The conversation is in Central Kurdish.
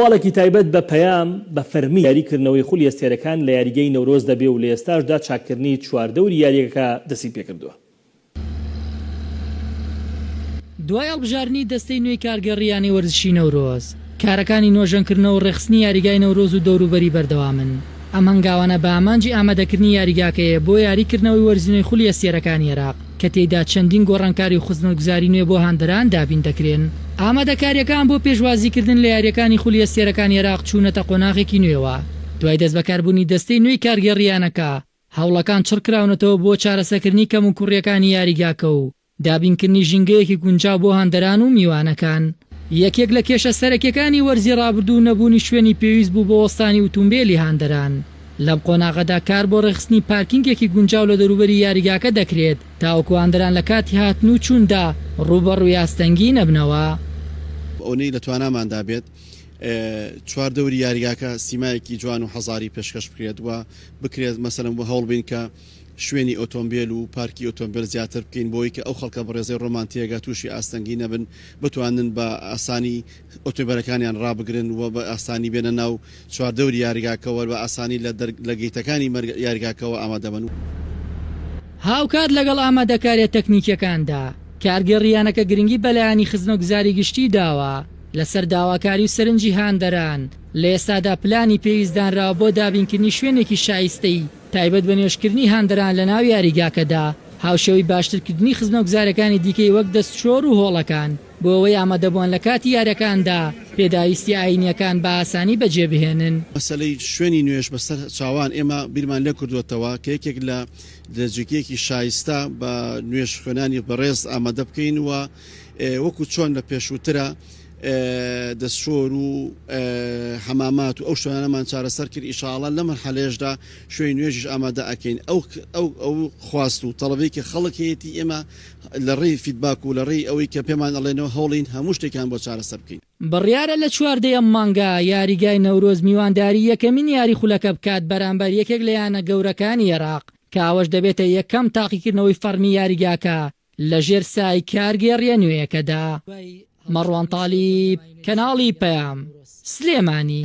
هەواڵێکی تایبەت بە پەیام بە فەرمی یاری کردنەوەی خولی ئەستێرەکان لە یاریگەی نەورۆز دەبێ و لە ئێستاشدا چاککردنی چواردەوری یاریگەکە دەستی پێکردووە. دوای هەڵبژاردنی دەستەی نوێی کارگێڕی یانەی وەرزشی نەورۆز، کارەکانی نۆژەنکردنەوە و ڕێکخستنی یاریگای نەورۆز و دەوروبەری بەردەوامن. ئەم هەنگاوانە بە ئامانجی ئامادەکردنی یاریگاکەیە بۆ یاری کردنەوەی وەرزی نوێی خولی ئەستێرەکانی عێراق کە تێیدا چەندین گۆڕانکاری و خزمەتگوزاری نوێ بۆ هاندەران دابین دەکرێن. ئامادەکارییەکان بۆ پێشوازیکردن لە یارییەکانی خولی ئەستێرەکانی عێراق چوونەتە قۆناغێکی نوێوە دوای دەستبەکاربوونی دەستەی نوێی کارگێڕی یانەکە، هەوڵەکان چڕکراونەتەوە بۆ چارەسەکردنی کەموکوڕییەکانی یاریگاکە و دابینکردنی ژینگەیەکی گونجاو بۆ هاندەران و میوانەکان. یەکێک لە کێشە سەرەکیەکانی وەرزی رابردوو نەبوونی شوێنی پێویست بوو بۆ وەستانی ئوتومبێلی هاندەران. لەم قۆناغەدا کار بۆ رێکخستنی پارکینگێکی گونجاو لە دەوروبەری یاریگاکە دەکرێت تاوەکو هاندەران لە کاتی هاتن و چووندا رووبەڕووی ئاستەنگی نەبنەوە. ئەوەی لە تواناماندا بێت چواردەوری یاریگاکە سیمایەکی جوان و حەزاری پێشکەش بکرێت و بکرێت مەسەلەن هەوڵبین کە شوێنی ئۆتۆمبێل و پارکی ئۆتۆمبێل زیاتر بکەین بۆی کە ئەو خەڵکە بەڕێزەی ڕۆمان تێگا تووشی ئاستەنگی نەبن بتوانن بە ئاسانی ئۆتۆمبێلەکانیان ڕابگرن و بە ئاسانی بێنە ناو چواردەوری یاریگاکەوە بە ئاسانی لە لە گەیتەکانی یاریگاکەوە ئامادە بن. هاوکات لەگەڵ ئامادەکارییە تەکنیکییەکاندا، کارگێڕی یانەکە گرنگی بە لایەنی خزمەتگوزاری گشتی داوە، لەسەر داواکاری و سەرنجی هاندەران، لە ئێستادا پلانی پێویست دانراوە بۆ دابینکردنی شوێنێکی شایستەی تایبەت بە نوێژکردنی هاندەران لەناو یاریگاکەدا، هاوشێوەی باشترکردنی خزمەتگوزارییەکانی دیکەی وەک دەستشۆر و هۆڵەکان، بۆ ئەوەی ئامادەبووان لە کاتی یارییەکاندا پێداویستییە ئایینییەکان بە ئاسانی بەجێبهێنن. مەسەلەی شوێنی نوێژ بەسەر چاوان ئێمە بیرمان لێکردووەتەوە کە یەکێک لە جێگەیەکی شایستە بە نوێژ خوێنانی بەڕێز ئامادە بکەین و وەکو چۆن لە پێشووترە دەستشۆر و حەمامات و ئەو شوێنانەمان چارەسەر کرد ئیشاڵە لە مەرحەلەیەشدا شوێنی نوێژیش ئامادە ئەکەین ئەو ئەو ئەو خواست و تەڵەبەی کە خەڵک هەیەتی ئێمە لە ڕێی feedback و لە ڕێی ئەوەی کە پێمان ئەڵێنەوە هەوڵین هەموو شتێکیان بۆ چارەسەر بکەین. بڕیارە لە چواردەی ئەم مانگە یاریگای نەورۆز میوانداری یەکەمین یاری خولەکە بکات بەرامبەر یەکێک لە یانە گەورەکانی عێراق کە ئەوەش دەبێتە یەکەم تاقیکردنەوەی فەڕمی یاریگاکە لەژێر سای کارگێڕییە نوێیەکەدا. مەڕوان تالیب، کەناڵی پەیام، سلێمانی.